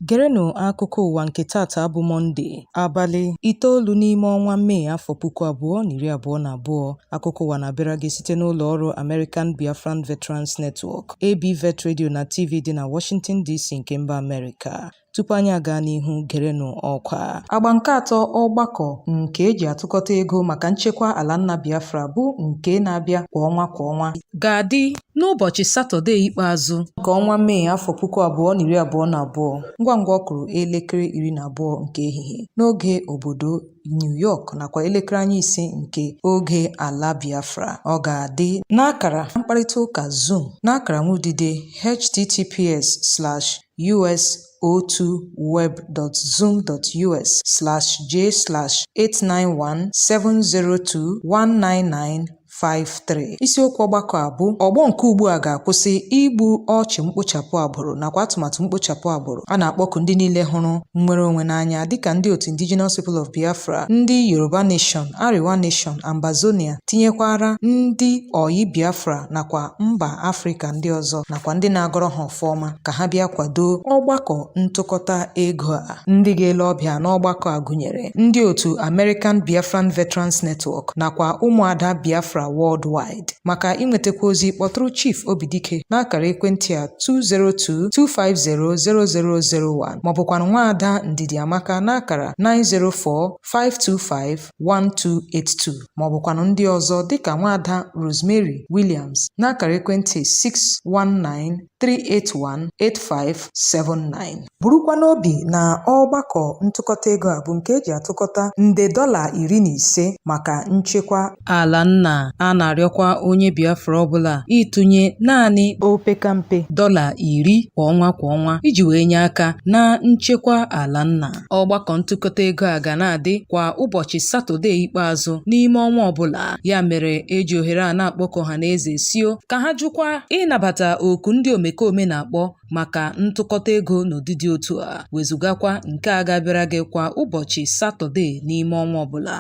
Gerenụ akụkọ ụwa nke tata bụ Mọnde, abalị 9 n'ime ọnwa Mee afọ 2022. Akụkọ ụwa na-abịara gị site n'ụlọ ọrụ American Biafran Veterans Network, ABVET Radio na TV dị na Washington DC nke mba Amerịka. Tupu anyị aga n'ihu, gerenụ ọkwa. Agba nke atọ ọgbakọ nke eji atụkọta ego maka nchekwa ala nna Biafra bụ nke na-abịa kwa ọnwa kwa ọnwa ga-adị n'ụbọchị Satọde ikpeazụ nke ọnwa Mee afọ 2022 ngwa ngwa ọ kụrụ elekere 12 nke ehihie n'oge obodo New York nakwa elekere anya 5 nke oge ala Biafra. Ọ ga-adị n'akara mkparịta ụka Zoom n'akara nwudide https://us02web.zoom.us/j/89170219953. Isiokwu ọgbakọ a bụ ọgbọ nke ugbu a ga-akwụsị igbu ọchụ mkpochapụ agbụrụ nakwa atụmatụ mkpochapụ agbụrụ. A na-akpọku ndị niile hụrụ nnwere onwe n'anya dịka ndị otu Indigenous People of Biafra, ndị Yoruba Nation, Arewa Nation, Ambazonia, tinyekwara ndị oyi Biafra nakwa mba Afrịka ndị ọzọ nakwa ndị na-agọrọ ha ọfọ ọma ka ha bịa kwado ọgbakọ ntụkọta ego a. Ndị ga-ele ọbịa n'ọgbakọ a gụnyere ndị otu American Biafran Veterans Network nakwa ụmụada Biafra Worldwide. Maka inwetakwa ozi kpọtụrụ Chief Obidike n'akara ekwentị a 202-250-0001 maọbụkwanụ nwaada Ndidi Amaka n'akara 904-525-1282 maọbụkwanụ ndị ọzọ dịka nwaada Rosemary Williams n'akara ekwentị 619-381-8579. Burukwa n'obi na ọgbakọ ntụkọta ego a bụ nke eji atụkọta nde $15 maka nchekwa ala nna. A na-arịọkwa onye Biafra ọbụla ịtụnye naanị opekampe $10 kwa ọnwa kwa ọnwa iji wee nye aka na nchekwa ala nna. Ọgbakọ ntụkọta ego a ga na-adị kwa ụbọchị Satọde ikpeazụ n'ime ọnwa ọbụla. Ya mere eji ohere a na-akpọku ọha na eze sio ka ha jụkwa ịnabata oku ndị omekome na-akpọ maka ntụkọta ego n'ụdị dị otu a, wezugakwa nke a ga-abịara gị kwa ụbọchị Satọde n'ime ọnwa ọbụla.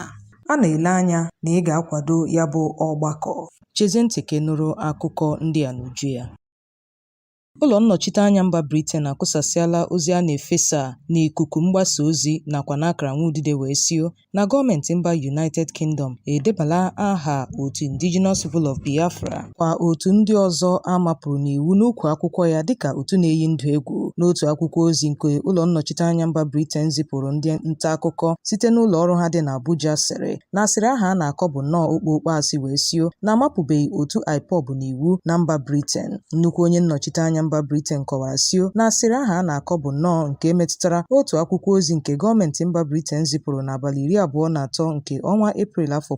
A na-ele anya na ị ga-akwado ya bụ ọgbakọ. Chezie ntị ka ị nụrụ akụkọ ndị a n'uju ya. Ụlọ nnọchiteanya mba Britain akụsasịala ozi a na-efesa n'ikuku mgbasa ozi nakwa n'akara nwaudide wee sio na gọọmenti mba United Kingdom edebala aha otu Indigenous People of Biafra kwa otu ndị ọzọ a mapụrụ n'iwu n'ukwu akwụkwọ ya dịka otu na-eyi ndụ egwu. N'otu akwụkwọ ozi nke ụlọ nnọchiteanya mba Britain zipụrụ ndị nta akụkọ site n'ụlọ ọrụ ha dị n'Abuja sịrị na asịrị ahụ a na-akọ bụ nnọọ okpokpo asị wee sio na amapụbeghị otu IPOB n'iwu na mba Britain. Nnukwu onye nnọchiteanya mba Britain kọwara sio na asịrị ahụ a na-akọ bụ nnọọ nke metụtara otu akwụkwọ ozi nke gọọmenti mba Britain zipụrụ n'abalị 23 nke ọnwa Eprel afọ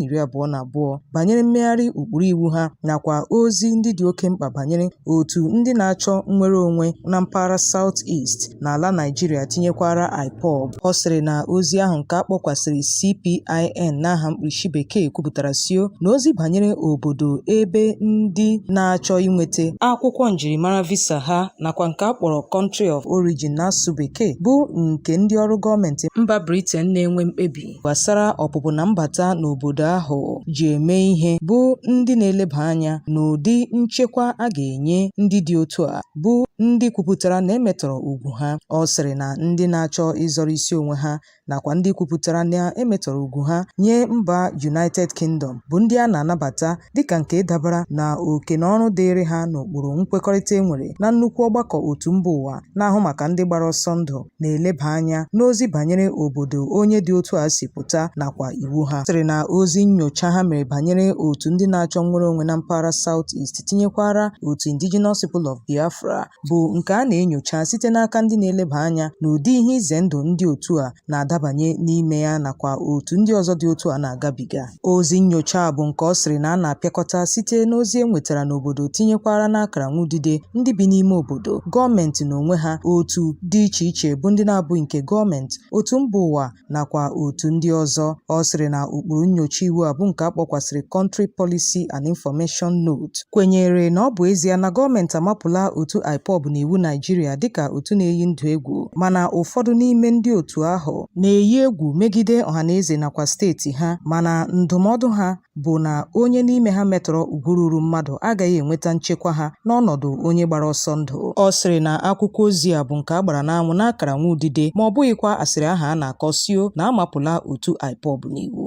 2022 banyere mmegharị ụkpụrụ iwu ha nakwa ozi ndị dị oke mkpa banyere otu ndị na-achọ nnwere onwe na mpaghara South East n'ala Naịjirịa tinyekwara IPOB. Ọ sịrị na ozi ahụ nke a kpọkwasịrị CPIN n'aha mkpirisi bekee kwupụtara sio na ozi banyere obodo ebe ndị na-achọ inweta akwụkwọ njirimara visa ha nakwa nke a kpọrọ Country of Origin n'asụsụ bekee bụ nke ndị ọrụ gọọmenti mba Britain na-enwe mkpebi gbasara ọpụpụ na mbata n'obodo ahụ ji eme ihe bụ ndị na-eleba anya n'ụdị nchekwa a ga-enye ndị dị otu a bụ ndị kwupụtara na e metọrọ ugwu ha. Ọ sịrị na ndị na-achọ ịzọrọ isi onwe ha nakwa ndị kwupụtara na e metọrọ ugwu ha nye mba United Kingdom bụ ndị a na-anabata dịka nke dabara na oke na ọrụ dịịrị ha n'ụkpụrụ nkwekọrịta e nwere na nnukwu ọgbakọ otu mba ụwa na-ahụ maka ndị gbara ọsọ ndụ na-eleba anya n'ozi banyere obodo onye dị otu a si pụta nakwa iwu ha. Sịrị na ozi nnyocha ha mere banyere otu ndị na-achọ nnwere onwe na mpaghara South East tinyekwara otu Indigenous People of Biafra bụ nke a na-enyocha site n'aka ndị na-eleba anya n'ụdị ihe ize ndụ ndị otu a na-adabanye n'ime ya nakwa otu ndị ọzọ dị otu a na-agabiga. Ozi nnyocha a bụ nke ọ sịrị na a na-apịakọta site n'ozi e nwetara n'obodo tinyekwara n'akara nwudide ndị bi n'ime obodo, gọọmenti n'onwe ha, otu dị iche iche bụ ndị na-abụghị nke gọọmenti, otu mba ụwa nakwa otu ndị ọzọ. Ọ sịrị na ụkpụrụ nnyocha iwu a bụ nke a kpọkwasịrị Country Policy and Information Note kwenyere na ọ bụ ezie na gọọmenti amapụla otu IPOB n'iwu Naịjirịa dịka otu na-eyi ndụ egwu, mana ụfọdụ n'ime ndị otu ahụ na-eyi egwu megide ọhanaeze nakwa steeti ha, mana ndụmọdụ ha bụ na onye n'ime ha metọrọ ugwu ruru mmadụ agaghị enweta nchekwa ha n'ọnọdụ onye gbara ọsọ ndụ. Ọ sịrị na akwụkwọ ozi a bụ nke a gbara n'anwụ n'akara nwaudide ma ọ bụghịkwa asịrị ahụ a na-akọ sio na amapụla otu IPOB n'iwu.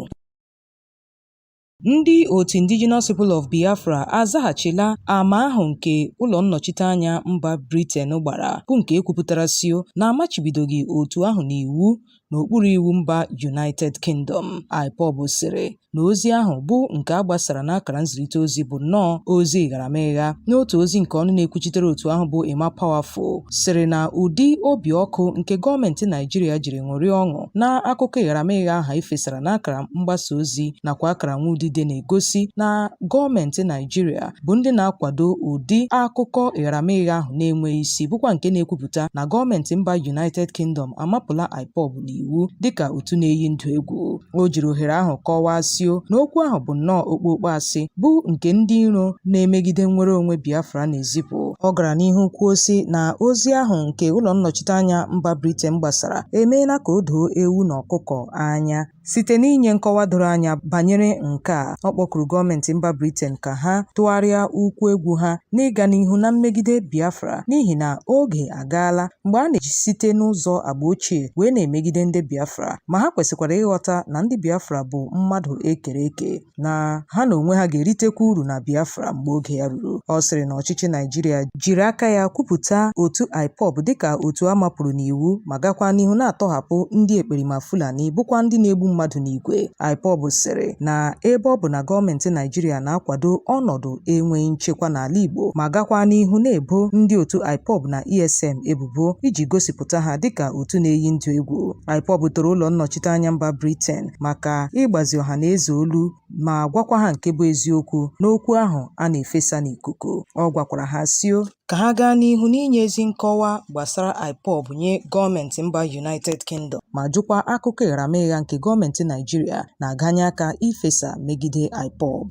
Ndị otu Indigenous People of Biafra azaghachila ama ahụ nke ụlọ nnọchiteanya mba Britain gbara bụ nke e kwupụtara sio na amachibidoghị otu ahụ n'iwu n'okpuru iwu mba United Kingdom. IPOB sịrị na ozi ahụ bụ nke a gbasara n'akara nzirịta ozi bụ nnọọ ozi ịgharamịgha. N'otu ozi nke ọnụ na-ekwuchitere otu ahụ bụ Emma Powerful sịrị na ụdị obi ọkụ nke gọọmenti Naịjirịa jiri ṅụrịa ọṅụ na akụkọ ịgharamịgha ahụ e fesara n'akara mgbasa ozi nakwa akara nwaudide na-egosi na gọọmenti Naịjirịa bụ ndị na-akwado ụdị akụkọ ịgharamịgha ahụ na-enweghị isi bụkwa nke na-ekwupụta na gọọmenti mba United Kingdom amapụla IPOB n'iwu dịka otu na-eyi ndụ egwu. O jiri ohere ahụ kọwaa sio na okwu ahụ bụ nnọọ okpokpo asị bụ nke ndị iro na-emegide nnwere onwe Biafra na-ezipụ. Ọ gara n'ihu kwuo sị na ozi ahụ nke ụlọ nnọchiteanya mba Britain gbasara emeela ka o doo ewu na ọkụkọ anya. Site n'inye nkọwa doro anya banyere nke a, ọ kpọkuru gọọmenti mba Britain ka ha tụgharịa ụkwụ egwu ha n'ịga n'ihu na mmegide Biafra n'ihi na oge agaala mgbe a na-eji site n'ụzọ agba ochie wee na-emegide ndị Biafra, ma ha kwesịkwara ịghọta na ndị Biafra bụ mmadụ e kere eke na ha na onwe ha ga-eritekwa uru na Biafra mgbe oge ya ruru. Ọ sịrị na ọchịchị Naịjirịa jiri aka ya kwupụta otu IPOB dịka otu a mapụrụ n'iwu ma gakwa n'ihu na-atọhapụ ndị ekperima Fulani bụkwa ndị na-egbu mmadụ n'igwe. IPOB sịrị na ebe ọ bụ na gọọmenti Naịjirịa na-akwado ọnọdụ enweghị nchekwa n'ala Igbo ma gakwa n'ihu na-ebo ndị otu IPOB na ESN ebubo iji gosipụta ha dịka otu na-eyi ndụ egwu. IPOB toro ụlọ nnọchiteanya mba Britain maka ịgbazi ọha na eze olu ma gwakwa ha nke bụ eziokwu n'okwu ahụ a na-efesa n'ikuku. Ọ gwakwara ha sio ka ha gaa n'ihu n'inye ezi nkọwa gbasara IPOB nye gọọmenti mba United Kingdom ma jụkwa akụkọ ịgharamịgha nke gọọmenti Naịjirịa na-aganye aka ifesa megide IPOB.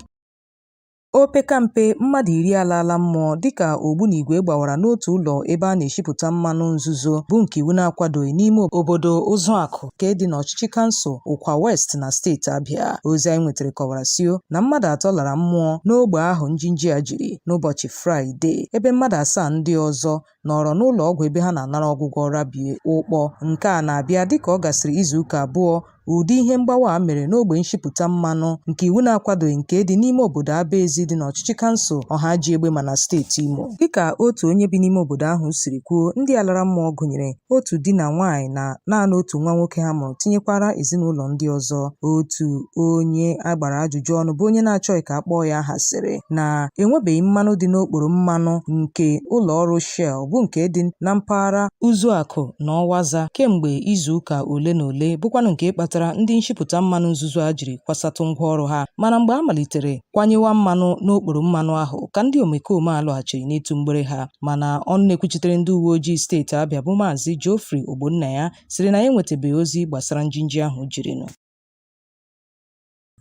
Opekampe mmadụ 10 alaala mmụọ dịka ogbunigwe gbawara n'otu ụlọ ebe a na-eshipụta mmanụ nzuzo bụ nke iwu na-akwadoghị n'ime obodo Ụzụakụ nke dị n'ọchịchị kansụl Ụkwa West na steeti Abịa. Ozi anyị nwetara kọwara sio na mmadụ atọ lara mmụọ n'ogbe ahụ njinji a jiri n'ụbọchị Fraịde, ebe mmadụ asaa ndị ọzọ nọrọ n'ụlọ ọgwụ ebe ha na-anara ọgwụgwọ rabie ụkpọ. Nke a na-abịa dịka ọ gasịrị izuụka abụọ ụdị ihe mgbawa a mere n'ogbe nshipụta mmanụ nke iwu na-akwadoghị nke dị n'ime obodo Abaezi dị n'ọchịchị kansụl Ọhaji Egbema na steeti Imo. Dịka otu onye bi n'ime obodo ahụ siri kwuo, ndị a lara mmụọ gụnyere otu di na nwaanyị na naanị otu nwa nwoke ha mụrụ tinyekwara ezinụlọ ndị ọzọ. Otu onye a gbara ajụjụ ọnụ bụ onye na-achọghị ka a kpọọ ya aha sịrị na enwebeghị mmanụ dị n'okporo mmanụ nke ụlọ ọrụ Shell bụ nke dị na mpaghara Uzuakụ na Ọwaza kemgbe izuụka ole na ole bụkwanụ nke kpatara ndị nshipụta mmanụ nzuzo a jiri kwasatụ ngwaọrụ ha mana mgbe a malitere kwanyewa mmanụ n'okporo mmanụ ahụ ka ndị omekome a lọghachiri n'ịtụ mgbere ha. Mana ọnụ na-ekwuchitere ndị uwe ojii steeti Abịa bụ Maazị Geoffrey Ogbonnaya sịrị na ya enwetabeghị ozi gbasara njinji ahụ jirinụ.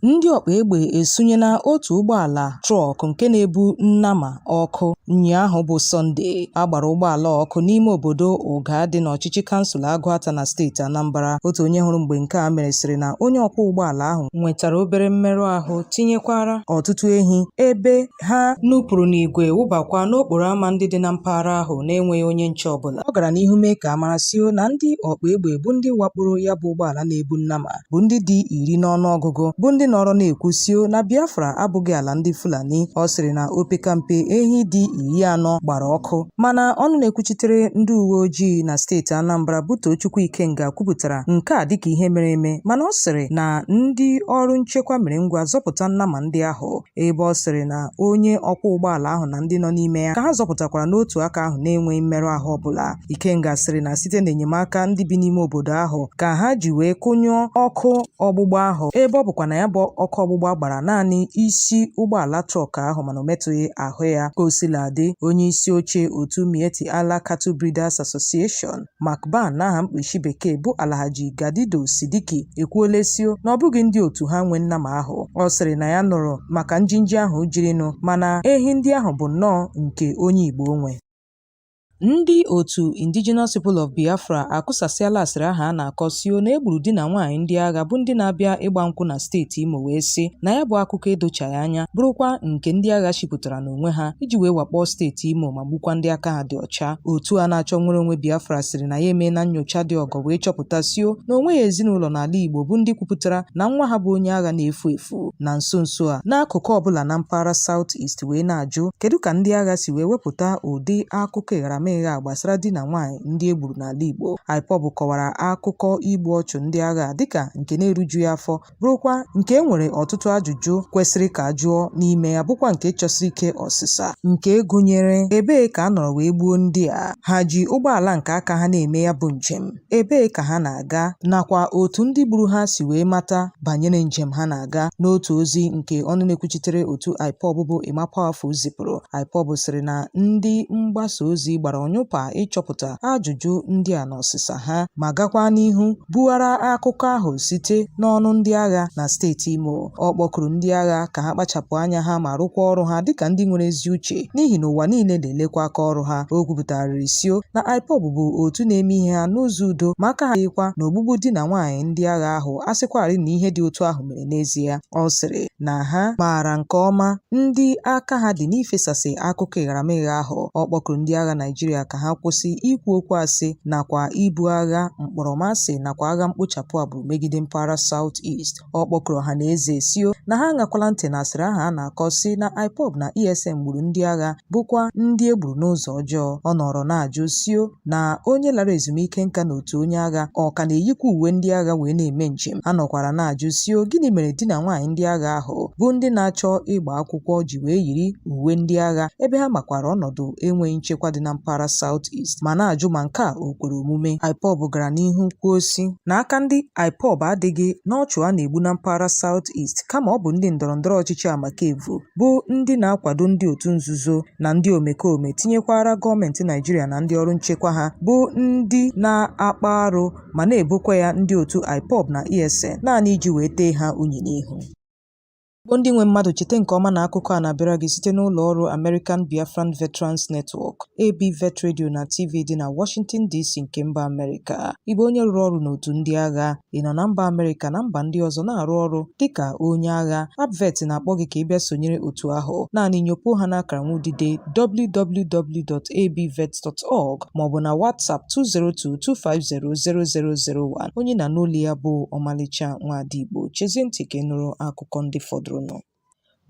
Ndị ọkpa egbe esunyela otu ụgbọala trọk nke na-ebu nnama ọkụ ụnyaahụ bụ Sọnde. A gbara ụgbọala a ọkụ n'ime obodo Ụga dị n'ọchịchị kansụl Agụata na steeti Anambra. Otu onye hụrụ mgbe nke a mere sịrị na onye ọkwọ ụgbọala ahụ nwetara obere mmerụ ahụ tinyekwara ọtụtụ ehi ebe ha nupụrụ n'igwe wụbakwa n'okporo ama ndị dị na mpaghara ahụ na-enweghị onye nche ọbụla. Ọ gara n'ihu mee ka a mara sio na ndị ọkpa egbe bụ ndị wakporo ya bụ ụgbọala na-ebu nnama bụ ndị dị 10 n'ọnụọgụgụ bụ ndị nọrọ na-ekwu sio na Biafra abụghị ala ndị Fulani. Ọ sịrị na opekampe ehi dị 40 gbara ọkụ. Mana ọnụ na-ekwuchitere ndị uwe ojii na steeti Anambra bụ Tochukwu Ikenga kwupụtara nke a dịka ihe mere eme mana ọ sịrị na ndị ọrụ nchekwa mere ngwa zọpụta nnama ndị ahụ ebe ọ sịrị na onye ọkwọ ụgbọala ahụ na ndị nọ n'ime ya ka ha zọpụtakwara n'otu aka ahụ na-enweghị mmerụ ahụ ọbụla. Ikenga sịrị na site n'enyemaka ndị bi n'ime obodo ahụ ka ha ji wee kụnyụọ ọkụ ọgbụgba ahụ ebe ọ bụkwa na ya bụ ọkụ ọgbụgba gbara naanị isi ụgbọala trọk ahụ mana o metụghị ahụ ya. Ka o sila dị, onye isi oche otu Miyetti Allah Cattle Breeders Association, MACBAN n'aha mkpuchi bekee bụ Alhaji Gadido Sidiki ekwuola sio na ọ bụghị ndị otu ha nwe nnama ahụ. Ọ sịrị na ya nụrụ maka njinji ahụ jirinụ mana ehi ndị ahụ bụ nnọọ nke onye Igbo nwe. Ndị otu Indigenous People of Biafra akụsasịala asịrị ahụ a na-akọ sio na e gburu di na nwaanyị ndị agha bụ ndị na-abịa ịgba nkwụ na steeti Imo wee sị na ya bụ akụkọ edochaghị anya bụrụkwa nke ndị agha shipụtara n'onwe ha iji wee wakpọọ steeti Imo ma gbukwa ndị aka ha dị ọcha. Otu a na-achọ nnwere onwe Biafra sịrị na ya emeela nnyocha dị ọgọ wee chọpụta sio na o nweghị ezinụlọ n'ala Igbo bụ ndị kwupụtara na nwa ha bụ onye agha na-efu efu na nso nso a n'akụkụ ọbụla na mpaghara South East wee na-ajụ kedu ka ndị agha si wee wepụta ụdị akụkọ ịgharamịgha a gbasara di na nwaanyị ndị e gburu n'ala Igbo. IPOB kọwara akụkọ igbu ọchụ ndị agha dịka nke na-erujughị afọ bụrụkwa nke e nwere ọtụtụ ajụjụ kwesịrị ka a jụọ n'ime ya bụkwa nke chọsiri ike ọsịsa nke gụnyere ebee ka a nọrọ wee gbuo ndị a, ha ji ụgbọala nke aka ha na-eme ya bụ njem, ebee ka ha na-aga nakwa otu ndị gburu ha si wee mata banyere njem ha na-aga. N'otu ozi nke ọnụ na-ekwuchitere otu IPOB bụ Emma Powerful zipụrụ, IPOB sịrị na ndị mgbasa ozi gbara ọnyụpa ịchọpụta ajụjụ ndị a na ọsịsa ha ma gakwa n'ihu bughara akụkọ ahụ site n'ọnụ ndị agha na steeti Imo. Ọ kpọkuru ndị agha ka ha kpachapụ anya ha ma rụkwa ọrụ ha dịka ndị nwere ezi uche n'ihi na ụwa niile na-elekwa aka ọrụ ha. O kwupụtagharịrị sio na IPOB bụ otu na-eme ihe ha n'ụzọ udo ma aka ha adịghịkwa n'ogbugbu di na nwaanyị ndị agha ahụ a sịkwarị na ihe dị otu ahụ mere n'ezie. Ọ sịrị na ha maara nke ọma ndị aka ha dị n'ifesasị akụkọ ịgharamịgha ahụ. Ọ kpọkuru ndị agha Naịjirịa ka ha kwụsị ikwu okwu asị nakwa ibu agha mkpọrọmasị nakwa agha mkpochapụ agbụrụ megide mpaghara South East. Ọ kpọkuru ọha na eze sio na ha aṅakwala ntị n'asịrị ahụ a na-akọ sị na IPOB na ESN gburu ndị agha bụkwa ndị e gburu n'ụzọ ọjọọ. Ọ nọrọ na-ajụ sio na onye lara ezumike nka n'otu onye agha ọ ka na-eyikwa uwe ndị agha wee na-eme njem. A nọkwara na-ajụ sio gịnị mere di na nwaanyị ndị agha ahụ bụ ndị na-achọ ịgba akwụkwọ ji wee yiri uwe ndị agha ebe ha makwara ọnọdụ enweghị nchekwa dị na mpaghara South East ma na-ajụ ma nke a o kwere omume. IPOB gara n'ihu kwuo sị na aka ndị IPOB adịghị n'ọchụ a na-egbu na mpaghara South East kama ọ bụ ndị ndọrọndọrọ ọchịchị amakevu bụ ndị na-akwado ndị otu nzuzo na ndị omekome tinyekwara gọọmenti Naịjirịa na ndị ọrụ nchekwa ha bụ ndị na-akpa arụ ma na-ebokwa ya ndị otu IPOB na ESN naanị iji wee tee ha unyi n'ihu. Igbo ndị nwe mmadụ cheta nke ọma na akụkọ a na-abịara gị site n'ụlọ ọrụ American Biafran Veterans Network, ABVET Radio na TV dị na Washington DC nke mba Amerịka. Ị bụ onye rụrụ ọrụ n'otu ndị agha, ị nọ na mba Amerịka na mba ndị ọzọ na-arụ ọrụ dịka onye agha, ABVET na-akpọ gị ka ị bịa sonyere otu ahụ. Naanị nyopuo ha n'akara nwudide www.abvet.org maọbụ na WhatsApp 202-250-0001. Onye na-anụ olu ya bụ Ọmalịcha Nwaada Igbo. Chezie ntị ka ị nụrụ akụkọ ndị fọdụrụnụ.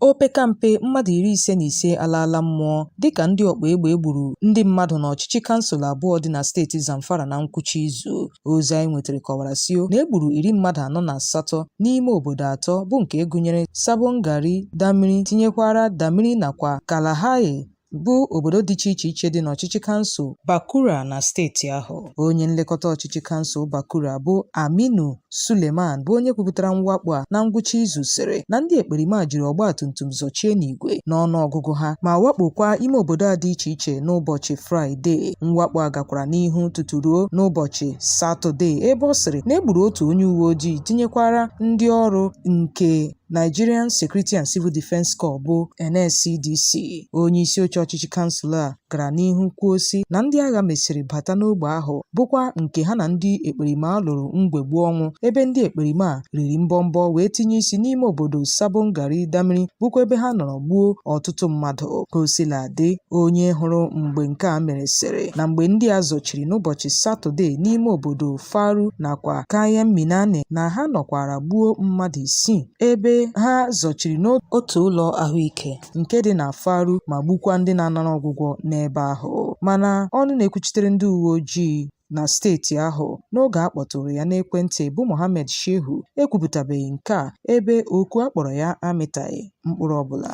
Opekampe mmadụ 55 alaala mmụọ dịka ndị ọkpa egbe gburu ndị mmadụ n'ọchịchị kansụl abụọ dị na steeti Zamfara na ngwụcha izu. Ozi anyị nwetara kọwara sio na e gburu iri mmadụ 48 n'ime obodo atọ bụ nke gụnyere Sabon Gari Damiri tinyekwara Damiri nakwa Kalahaye bụ obodo dịcha iche iche dị n'ọchịchị kansụl Bakura na steeti ahụ. Onye nlekọta ọchịchị kansụl Bakura bụ Aminu Suleiman bụ onye kwupụtara mwakpo a na ngwụcha izu sịrị na ndị ekperima jiri ọgbatumtum zọchie n'igwe n'ọnụ ọgụgụ ha ma wakpokwa ime obodo a dị iche iche n'ụbọchị Fraịde. Mwakpo a gakwara n'ihu tutu ruo n'ụbọchị Satọde ebe ọ sịrị na e gburu otu onye uwe ojii tinyekwara ndị ọrụ nke Nigerian Security and Civil Defence Corps bụ NSCDC. Onye isi oche ọchịchị kansụl a gara n'ihu kwuo sị na ndị agha mesịrị bata n'ogbe ahụ bụkwa nke ha na ndị ekperima lụrụ ngwegbu ọnwụ ebe ndị ekperima a riri mbọmbọ wee tinye isi n'ime obodo Sabon Gari Damiri bụkwa ebe ha nọrọ gbuo ọtụtụ mmadụ. Ka o sila dị, onye hụrụ mgbe nke a mere sịrị na mgbe ndị a zọchiri n'ụbọchị Satọde n'ime obodo Faru nakwa Kayan Minane na ha nọkwara gbuo mmadụ isii ebe ha zọchiri n'otu ụlọ ahụike nke dị na Faru ma gbukwa ndị na-anara ọgwụgwọ n'ebe ahụ. Mana ọnụ na-ekwuchitere ndị uwe ojii na steeti ahụ n'oge a kpọtụrụ ya n'ekwentị bụ Mohammed Shehu ekwupụtabeghị nke a ebe oku a kpọrọ ya amịtaghị mkpụrụ ọbụla.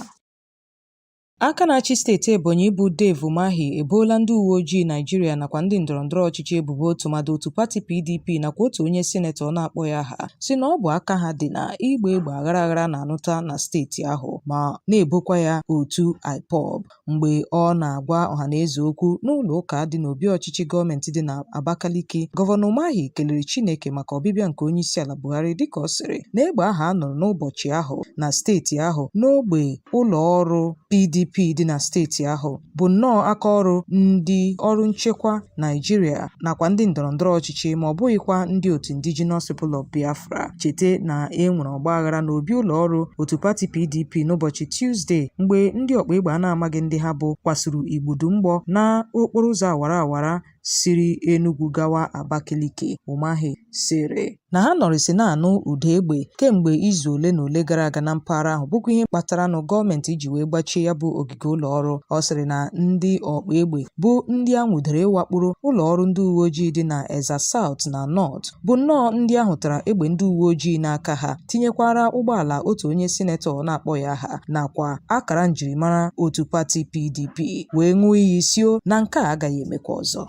Aka na-achị steeti Ebonyi bụ Dave Umahi eboola ndị uwe ojii Naịjirịa nakwa ndị ndọrọndọrọ ọchịchị ebubo tụmadị otu pati PDP nakwa otu onye sinetọ na-akpọghị aha sị na ọ bụ aka ha dị na ịgba egbe aghara aghara na-anụta na steeti ahụ ma na-ebokwa ya otu IPOB. Mgbe ọ na-agwa ọhanaeze okwu n'ụlọ ụka dị n'obi ọchịchị gọọmenti dị n'Abakaliki, Gọvanọ Umahi kelere Chineke maka ọbịbịa nke Onyeisiala Buhari dịka ọ sịrị na egbe ahụ a nụrụ n'ụbọchị ahụ na steeti ahụ n'ogbe ụlọ ọrụ PDP PDP dị na steeti ahụ bụ nnọọ aka ọrụ ndị ọrụ nchekwa Naịjirịa nakwa ndị ndọrọndọrọ ọchịchị, ma ọ bụghịkwa ndị otu Indigenous People of Biafra. Cheta na e nwere ọgbaghara n'obi ụlọ ọrụ otu pati PDP n'ụbọchị Tuzdee, mgbe ndị ọkpa egbe a na-amaghị ndị ha bụ kwasuru igbudu mgbọ na okporo ụzọ awara awara siri Enugu gawa Abakaliki. Umahi sịrị na ha nọrịsị na-anụ ụda egbe kemgbe izu ole na ole gara aga na mpaghara ahụ, bụkwa ihe kpataranụ gọọmenti ji wee gbachie ya bụ ogige ụlọ ọrụ. Ọ sịrị na ndị ọkpa egbe bụ ndị a nwụdere wakporo ụlọ ọrụ ndị uwe ojii dị na Ezza South na North bụ nnọọ ndị a hụtara egbe ndị uwe ojii n'aka ha, tinyekwara ụgbọala otu onye sinetọ na-akpọghị aha nakwa akara njirimara otu pati PDP, wee ṅụọ iyi sio na nke a agaghị emekwa ọzọ.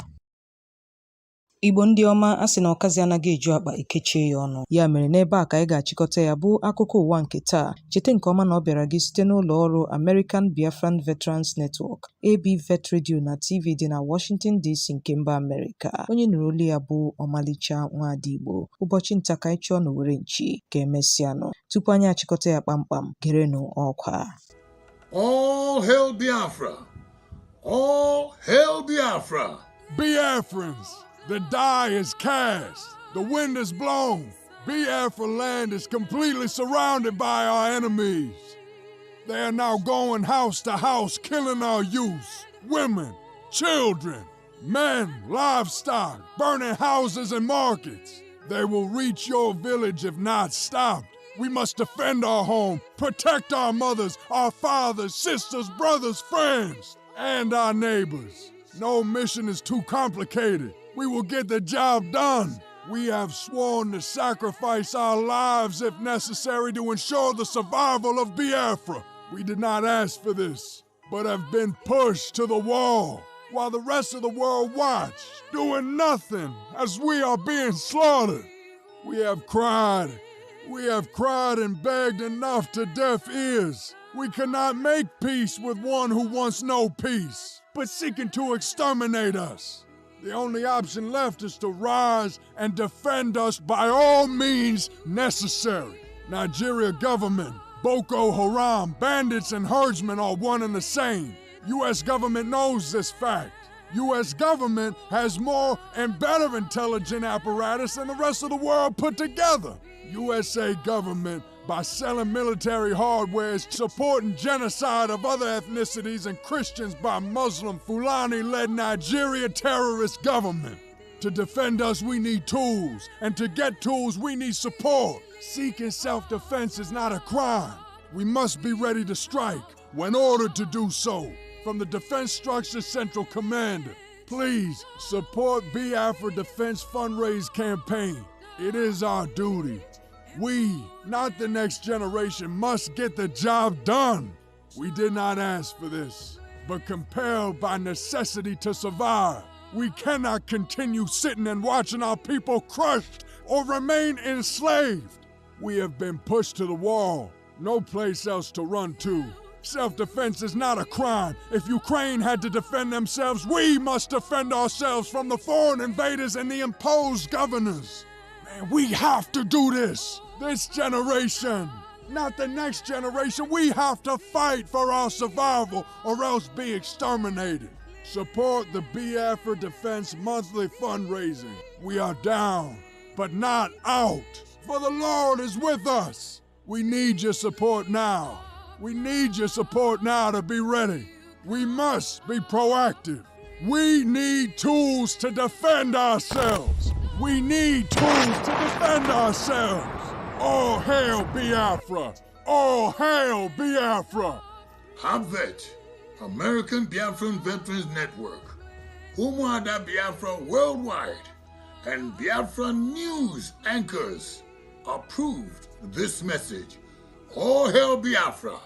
Igbo ndị ọma, a sị na ọkazị anaghị eju akpa ekechie ya ọnụ. Ya mere, n'ebe a ka anyị ga-achịkọta ya bụ akụkọ ụwa nke taa. Cheta nke ọma na ọ bịara gị site n'ụlọ ọrụ American Biafran Veterans Network, AB Vet Radio na TV dị na Washington DC nke mba Amerịka. Onye nụrụ olu ya bụ ọmalịcha nwaada Igbo. Ụbọchị nta ka anyị chụọ n'owere nchi. Ka emesịanụ. Tupu anyị achịkọta ya kpamkpam, gerenụ ọkwa. All hail Biafra! All hail Biafra! Biafrans, the die is cast, the wind is blown. Biafra land is completely surrounded by our enemies. They are now going house to house, killing our youths, women, children, men, livestock, burning houses and markets. They will reach your village if not stopped. We must defend our home, protect our mothers, our fathers, sisters, brothers, friends, and our neighbors. No mission is too complicated. We will get the job done. We have sworn to sacrifice our lives if necessary to ensure the survival of Biafra. We did not ask for this, but have been pushed to the wall while the rest of the world watch, doing nothing as we are being slaughtered. We have cried. We have cried and begged enough to deaf ears. We cannot make peace with one who wants no peace, but seeking to exterminate us. The only option left is to rise and defend us by all means necessary. Nigeria government, Boko Haram, bandits and herdsmen are one and the same. U.S. government knows this fact. U.S. government has more and better intelligent apparatus than the rest of the world put together. USA government, by selling military hardware, is supporting genocide of other ethnicities and Christians by Muslim Fulani-led Nigeria terrorist government. To defend us, we need tools, and to get tools, we need support. Seeking self-defense is not a crime. We must be ready to strike when ordered to do so. From the Defense Structure Central Commander, please support Biafra Defense Fundraise Campaign. It is our duty. We, not the next generation, must get the job done. We did not ask for this, but compelled by necessity to survive. We cannot continue sitting and watching our people crushed or remain enslaved. We have been pushed to the wall, no place else to run to. Self-defense is not a crime. If Ukraine had to defend themselves, we must defend ourselves from the foreign invaders and the imposed governors. Man, we have to do this. This generation, not the next generation. We have to fight for our survival or else be exterminated. Support the Biafra Defense monthly fundraising. We are down, but not out, for the Lord is with us. We need your support now. We need your support now to be ready. We must be proactive. We need tools to defend ourselves. We need tools to defend ourselves. All hail Biafra. All hail Biafra. ABVET, American Biafran Veterans Network, Umuada Biafra Worldwide, and Biafra News anchors approved this message. All hail Biafra.